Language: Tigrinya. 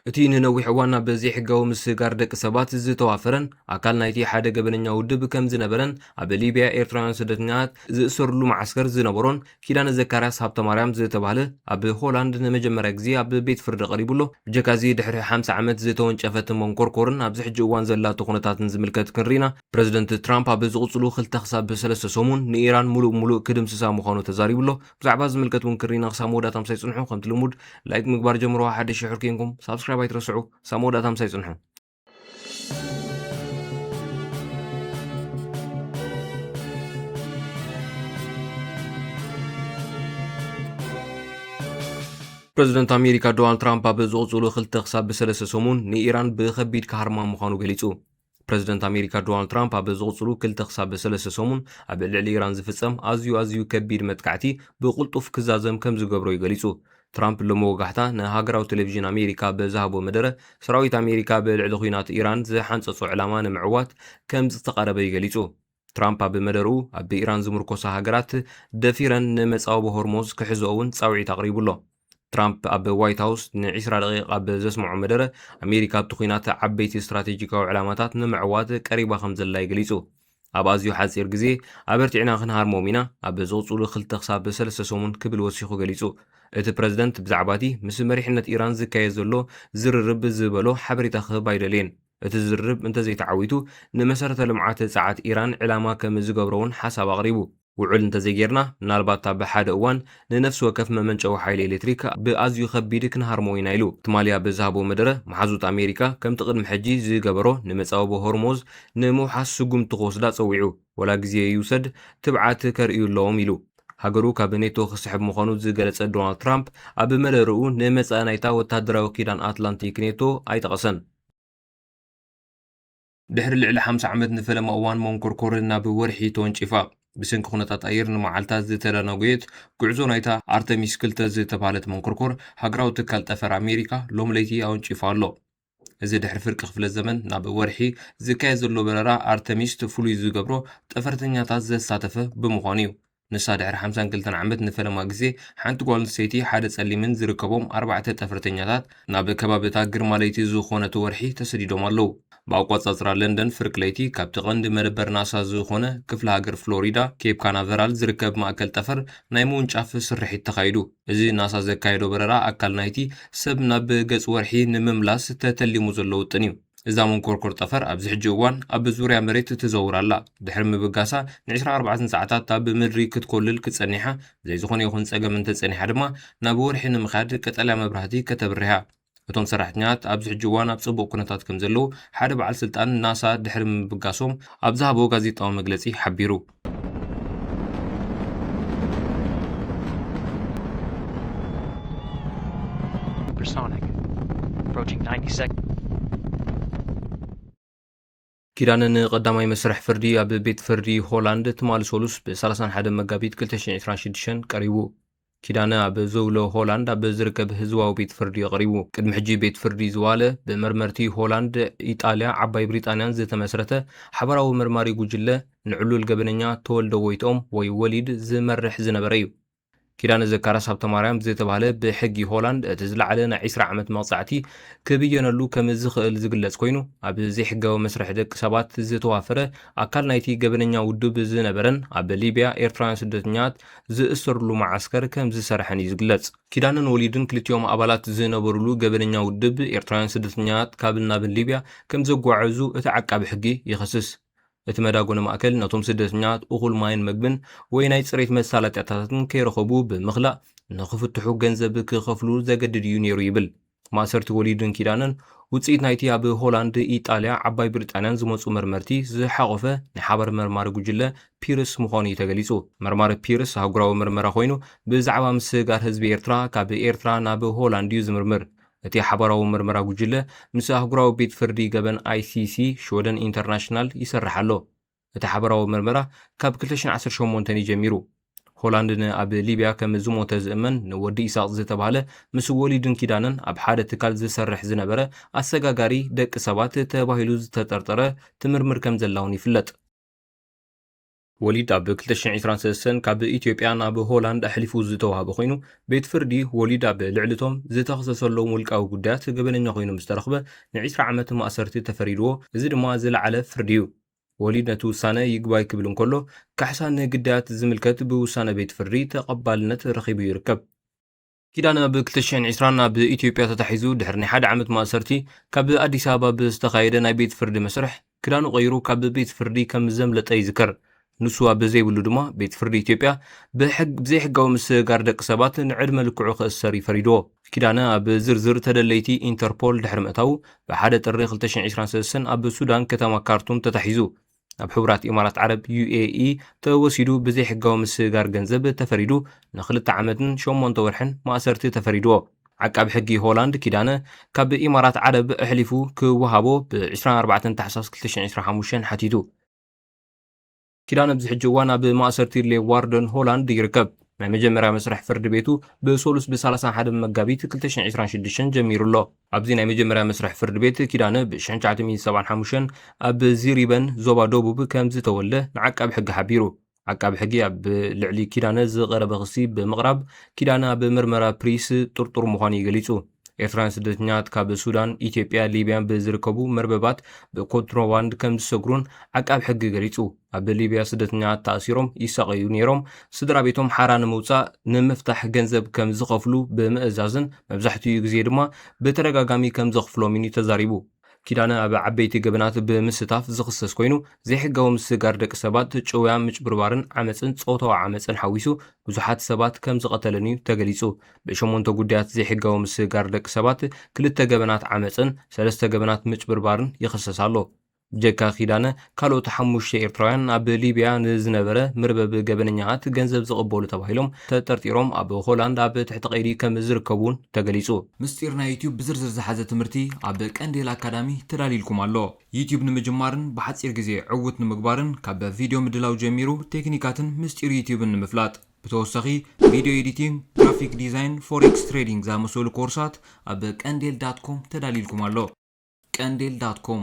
እቲ ንነዊሕ እዋን ናብ ዘይሕጋዊ ምስጋር ደቂ ሰባት ዝተዋፈረን ኣካል ናይቲ ሓደ ገበነኛ ውድብ ከም ዝነበረን ኣብ ሊብያ ኤርትራውያን ስደተኛታት ዝእሰሩሉ መዓስከር ዝነበሮን ኪዳነ ዘካርያስ ሃብተማርያም ዝተባህለ ኣብ ሆላንድ ንመጀመርያ ግዜ ኣብ ቤት ፍርዲ ቀሪቡ ኣሎ። ብጀካዚ ድሕሪ ሓምሳ ዓመት ዝተወንጨፈት መንኮርኮርን ኣብዚ ሕጂ እዋን ዘላቶ ኩነታትን ዝምልከት ክንሪና፣ ፕረዚደንት ትራምፕ ኣብ ዝቕጽሉ ክልተ ክሳብ ሰለስተ ሰሙን ንኢራን ሙሉእ ሙሉእ ክድምስሳ ምዃኑ ተዛሪቡ ኣሎ። ብዛዕባ ዝምልከት እውን ክሪና ክሳብ መወዳእታ ምሳይ ጽንሑ። ከምቲ ልሙድ ላይክ ምግባር ጀምሮ። ሓደ ሽሕ ሕር ኬንኩም ሳብስክራይብ ኣይትረስዑ። ክሳብ መወዳእታ ምሳይ ጽንሑ። ፕረዚደንት ኣሜሪካ ዶናልድ ትራምፕ ኣብ ዝቕጽሉ ክልተ ክሳብ ሰለስተ ሰሙን ንኢራን ብኸቢድ ክሃርማ ምዃኑ ገሊጹ። ፕረዚደንት ኣሜሪካ ዶናልድ ትራምፕ ኣብ ዝቕጽሉ ክልተ ክሳብ ሰለስተ ሰሙን ኣብ ልዕሊ ኢራን ዝፍጸም ኣዝዩ ኣዝዩ ከቢድ መጥቃዕቲ ብቕልጡፍ ክዛዘም ከም ዝገብሮ እዩ ገሊጹ። ትራምፕ ሎሚ ወጋሕታ ንሃገራዊ ቴሌቪዥን ኣሜሪካ ብዝሃቦ መደረ፣ ሰራዊት ኣሜሪካ ብልዕሊ ኲናት ኢራን ዝሓንጸጾ ዕላማ ንምዕዋት ከም ዝተቓረበ እዩ ገሊጹ። ትራምፕ ኣብ መደርኡ፣ ኣብ ኢራን ዝምርኮሳ ሃገራት ደፊረን ንመጻወቢ ሆርሞዝ ክሕዝኦ እውን ጻውዒት ኣቕሪቡ ኣሎ። ትራምፕ ኣብ ዋይት ሃውስ ንዒስራ ደቂቕ ኣብ ዘስምዖ መደረ፣ ኣሜሪካ ኣብቲ ኲናት ዓበይቲ ስትራቴጂካዊ ዕላማታት ንምዕዋት ቀሪባ ከም ዘላ እዩ ገሊጹ። ኣብ ኣዝዩ ሓጺር ግዜ ኣበርቲዕና ክንሃርሞም ኢና፣ ኣብ ዝቕጽሉ ክልተ ክሳብ ሰለስተ ሰሙን ክብል ወሲኹ ገሊጹ። እቲ ፕረዚደንት ብዛዕባ እቲ ምስ መሪሕነት ኢራን ዝካየድ ዘሎ ዝርርብ ዝበሎ ሓበሬታ ክህብ ኣይደለየን። እቲ ዝርርብ እንተዘይተዓዊቱ፣ ንመሰረተ ልምዓት ጸዓት ኢራን ዕላማ ከም ዝገብሮ እውን ሓሳብ ኣቕሪቡ። ውዕል እንተዘይጌርና፣ ምናልባት ኣብ ሓደ እዋን ንነፍሲ ወከፍ መመንጨዊ ሓይሊ ኤሌክትሪክ ብኣዝዩ ከቢድ ክንሃርሞ ኢና ኢሉ። ትማሊ ኣብ ዝሃቦ መደረ፣ መሓዙት ኣሜሪካ ከምቲ ቅድሚ ሕጂ ዝገበሮ ንመጻወቢ ሆርሞዝ ንምውሓስ ስጉምቲ ክወስዳ ጸዊዑ። ወላ ግዜ ይውሰድ፣ ትብዓት ከርእዩ ኣለዎም ኢሉ። ሃገሩ ካብ ኔቶ ክስሕብ ምዃኑ ዝገለጸ ዶናልድ ትራምፕ፣ ኣብ መደርኡ ንመጻኢ ናይታ ወታደራዊ ኪዳን ኣትላንቲክ ኔቶ ኣይጠቐሰን። ድሕሪ ልዕሊ ሓምሳ ዓመት ንፈለማ እዋን መንኮርኮር ናብ ወርሒ ተወንጪፋ። ብሰንኪ ኩነታት ኣየር ንመዓልታት ዝተደናጎየት ጉዕዞ ናይታ ኣርተሚስ ክልተ ዝተባህለት መንኮርኮር፣ ሃገራዊ ትካል ጠፈር ኣሜሪካ ሎሚ ለይቲ ኣወንጪፋ ኣሎ። እዚ ድሕሪ ፍርቂ ክፍለ ዘመን ናብ ወርሒ ዝካየድ ዘሎ በረራ ኣርተሚስ ፍሉይ ዝገብሮ፣ ጠፈርተኛታት ዘሳተፈ ብምዃኑ እዩ። ንሳ ድሕሪ ሓምሳን ክልተን ዓመት ንፈለማ ግዜ ሓንቲ ጓል ኣንስተይቲ ሓደ ጸሊምን ዝርከቦም ኣርባዕተ ጠፈርተኛታት ናብ ከባብታ ግርማ ለይቲ ዝኾነት ወርሒ ተሰዲዶም ኣለዉ። ብኣቋጻጽራ ለንደን ፍርቂ ለይቲ ካብቲ ቀንዲ መደበር ናሳ ዝኾነ ክፍለ ሃገር ፍሎሪዳ ኬፕ ካናቨራል ዝርከብ ማእከል ጠፈር ናይ ምውንጫፍ ስርሒት ተኻይዱ። እዚ ናሳ ዘካየዶ በረራ ኣካል ናይቲ ሰብ ናብ ገጽ ወርሒ ንምምላስ ተተሊሙ ዘሎ ውጥን እዩ። እዛ መንኮርኮር ጠፈር ኣብዚ ሕጂ እዋን ኣብ ዙርያ መሬት ትዘውር ኣላ። ድሕሪ ምብጋሳ ንዒስራን ኣርባዕተን ሰዓታት ኣብ ምድሪ ክትኮልል ክጸኒሓ፣ ዘይዝኾነ ይኹን ጸገም እንተጸኒሓ ድማ ናብ ወርሒ ንምኻድ ቀጠልያ መብራህቲ ከተብርህ እያ። እቶም ሰራሕተኛታት ኣብዚ ሕጂ እዋን ኣብ ጽቡቕ ኩነታት ከም ዘለዉ ሓደ በዓል ስልጣን ናሳ ድሕሪ ምብጋሶም ኣብ ዝሃቦ ጋዜጣዊ መግለጺ ሓቢሩ። Supersonic. Approaching ninety seconds. ኪዳነ ንቐዳማይ መስርሕ ፍርዲ ኣብ ቤት ፍርዲ ሆላንድ ትማሊ ሰሉስ ብ ሰላሳን ሓደን መጋቢት ክልተ ሽሕን ዕስራን ሽዱሽተን ቀሪቡ። ኪዳነ ኣብ ዘውሎ ሆላንድ ኣብ ዝርከብ ህዝባዊ ቤት ፍርዲ እዩ ቀሪቡ። ቅድሚ ሕጂ ቤት ፍርዲ ዝዋለ ብመርመርቲ ሆላንድ፣ ኢጣልያ፣ ዓባይ ብሪጣንያን ዝተመስረተ ሓበራዊ መርማሪ ጉጅለ ንዕሉል ገበነኛ ተወልደ ጎይትኦም ወይ ወሊድ ዝመርሕ ዝነበረ እዩ። ኪዳነ ዘካርያስ ሃብተማርያም ዝተባህለ ብሕጊ ሆላንድ እቲ ዝለዓለ ናይ ዕስራ ዓመት መቕጻዕቲ ክብየነሉ ከም ዝኽእል ዝግለጽ ኮይኑ፣ ኣብ ዘይሕጋዊ መስርሕ ደቂ ሰባት ዝተዋፈረ ኣካል ናይቲ ገበነኛ ውድብ ዝነበረን ኣብ ሊብያ ኤርትራውያን ስደተኛታት ዝእሰሩሉ መዓስከር ከም ዝሰርሐን እዩ ዝግለጽ። ኪዳነን ወሊድን ክልቲኦም ኣባላት ዝነበሩሉ ገበነኛ ውድብ ኤርትራውያን ስደተኛታት ካብን ናብን ሊብያ ከም ዘጓዓዕዙ እቲ ዓቃቢ ሕጊ ይኸስስ። እቲ መዳጎኒ ማእከል ነቶም ስደተኛታት እኹል ማይን መግብን ወይ ናይ ጽሬት መሳለጥያታትን ከይረኸቡ ብምኽላእ ንኽፍትሑ ገንዘብ ክኸፍሉ ዘገድድ እዩ ነይሩ ይብል። ማእሰርቲ ወሊድን ኪዳነን ውጽኢት ናይቲ ኣብ ሆላንድ፣ ኢጣልያ፣ ዓባይ ብሪጣንያን ዝመጹ መርመርቲ ዝሓቖፈ ናይ ሓባር መርማሪ ጉጅለ ፒርስ ምዃኑ እዩ ተገሊጹ። መርማሪ ፒርስ ኣህጉራዊ መርመራ ኮይኑ ብዛዕባ ምስጋር ህዝቢ ኤርትራ ካብ ኤርትራ ናብ ሆላንድ እዩ ዝምርምር። እቲ ሓባራዊ መርመራ ጉጅለ ምስ ኣህጉራዊ ቤት ፍርዲ ገበን ኣይሲሲ ሽወደን ኢንተርናሽናል ይሰርሕ ኣሎ። እቲ ሓባራዊ መርመራ ካብ ክልተ ሽሕን ዓሰርተ ሸሞንተን እዩ ጀሚሩ። ሆላንድ ንኣብ ሊብያ ከም ዝሞተ ዝእመን ንወዲ ኢሳቕ ዝተባህለ ምስ ወሊድን ኪዳነን ኣብ ሓደ ትካል ዝሰርሕ ዝነበረ ኣሰጋጋሪ ደቂ ሰባት ተባሂሉ ዝተጠርጠረ ትምርምር ከም ዘላ እውን ይፍለጥ። ወሊድ ኣብ ክልተ ሽሕን ዕስራን ሰለስተን ካብ ኢትዮጵያ ናብ ሆላንድ ኣሕሊፉ ዝተዋህበ ኮይኑ፣ ቤት ፍርዲ ወሊድ ኣብ ልዕሊ እቶም ዝተኸሰሰሎም ውልቃዊ ጉዳያት ገበነኛ ኮይኑ ምስ ተረኽበ ንዕስራ ዓመት ማእሰርቲ ተፈሪድዎ። እዚ ድማ ዝለዓለ ፍርዲ እዩ። ወሊድ ነቲ ውሳነ ይግባይ ክብል እንከሎ፣ ካሕሳ ንግዳያት ዝምልከት ብውሳነ ቤት ፍርዲ ተቐባልነት ረኺቡ ይርከብ። ኪዳነ ኣብ ክልተ ሽሕን ዕስራን ኣብ ኢትዮጵያ ተታሒዙ ድሕሪ ናይ ሓደ ዓመት ማእሰርቲ ካብ ኣዲስ ኣበባ ብዝተኻየደ ናይ ቤት ፍርዲ መስርሕ ክዳኑ ቀይሩ ካብ ቤት ፍርዲ ከም ዘምለጠ ይዝከር። ንሱ ኣብ ዘይብሉ ድማ ቤት ፍርዲ ኢትዮጵያ ብሕግ-፣ ብዘይሕጋዊ ምስጋር ደቂ ሰባት ንዕድመ ልክዑ ክእሰር እዩ ፈሪድዎ። ኪዳነ ኣብ ዝርዝር ተደለይቲ ኢንተርፖል ድሕሪ ምእታዉ ብሓደ ጥሪ ክልተ ሽሕን ዕስራን ሰለስተን ኣብ ሱዳን ከተማ ካርቱም ተታሒዙ። ኣብ ሕቡራት ኢማራት ዓረብ፣ ዩ ኤ ኢ፣ ተወሲዱ ብዘይሕጋዊ ምስጋር ገንዘብ ተፈሪዱ ንክልተ ዓመትን ሸሞንተ ወርሕን ማእሰርቲ ተፈሪድዎ። ዓቃቢ ሕጊ ሆላንድ ኪዳነ ካብ ኢማራት ዓረብ ኣሕሊፉ ክወሃቦ ብ ዕስራን ኣርባዕተን ታሕሳስ ክልተ ሽሕን ዕስራን ሓሙሽተን ሓቲቱ። ኪዳነ ኣብዚ ሕጂ እዋን ኣብ ማእሰርቲ ሌዋርደን ሆላንድ ይርከብ። ናይ መጀመርያ መስርሕ ፍርዲ ቤቱ ብሰሉስ ብ ሰላሳ ሓደ መጋቢት ክልተ ሽሕን ዕስራን ሽዱሽተን ጀሚሩ ኣሎ። ኣብዚ ናይ መጀመርያ መስርሕ ፍርዲ ቤት ኪዳነ ብ ሽሕን ትሽዓተ ሚእትን ሰብዓን ሓሙሽተን ኣብ ዚሪበን ዞባ ደቡብ ከም ዝተወልደ ንዓቃቢ ሕጊ ሓቢሩ። ዓቃቢ ሕጊ ኣብ ልዕሊ ኪዳነ ዝቐረበ ክሲ ብምቕራብ ኪዳነ ኣብ ምርመራ ፕሪስ ጥርጡር ምዃኑ እዩ ገሊጹ። ኤርትራውያን ስደተኛታት ካብ ሱዳን፣ ኢትዮጵያ፣ ሊብያን ብዝርከቡ መርበባት ብኮንትሮባንድ ከም ዝሰግሩን ዓቃቢ ሕጊ ገሊጹ። ኣብ ሊብያ ስደተኛታት ተኣሲሮም ይሳቐዩ ነይሮም፣ ስድራ ቤቶም ሓራ ንምውጻእ ንምፍታሕ ገንዘብ ከም ዝኸፍሉ ብምእዛዝን መብዛሕትኡ ግዜ ድማ ብተደጋጋሚ ከም ዘኽፍሎም እዩ ተዛሪቡ። ኪዳነ ኣብ ዓበይቲ ገበናት ብምስታፍ ዝኽሰስ ኮይኑ፣ ዘይሕጋዊ ምስጋር ደቂ ሰባት፣ ጭውያ፣ ምጭብርባርን ዓመጽን ጾታዊ ዓመጽን ሓዊሱ ብዙሓት ሰባት ከም ዝቐተለን እዩ ተገሊጹ። ብሸሞንተ ጉዳያት ዘይሕጋዊ ምስጋር ደቂ ሰባት፣ ክልተ ገበናት ዓመጽን ሰለስተ ገበናት ምጭብርባርን ይኽሰስ ኣሎ። ብጀካ ኪዳነ፣ ካልኦት ሓሙሽተ ኤርትራውያን ኣብ ሊብያ ንዝነበረ መርበብ ገበነኛታት ገንዘብ ዝቕበሉ ተባሂሎም ተጠርጢሮም ኣብ ሆላንድ ኣብ ትሕቲ ቀይዲ ከም ዝርከቡ እውን ተገሊጹ። ምስጢር ናይ ዩቲዩብ ብዝርዝር ዝሓዘ ትምህርቲ ኣብ ቀንዴል ኣካዳሚ ተዳልዩልኩም ኣሎ። ዩቲዩብ ንምጅማርን ብሓጺር ግዜ ዕዉት ንምግባርን ካብ ቪድዮ ምድላው ጀሚሩ ቴክኒካትን ምስጢር ዩቲዩብን ንምፍላጥ፣ ብተወሳኺ ቪድዮ ኤዲቲንግ፣ ግራፊክ ዲዛይን፣ ፎሬክስ ትሬዲንግ ዝኣመሰሉ ኮርሳት ኣብ ቀንዴል ዳት ኮም ተዳልዩልኩም ኣሎ። ቀንዴል ዳት ኮም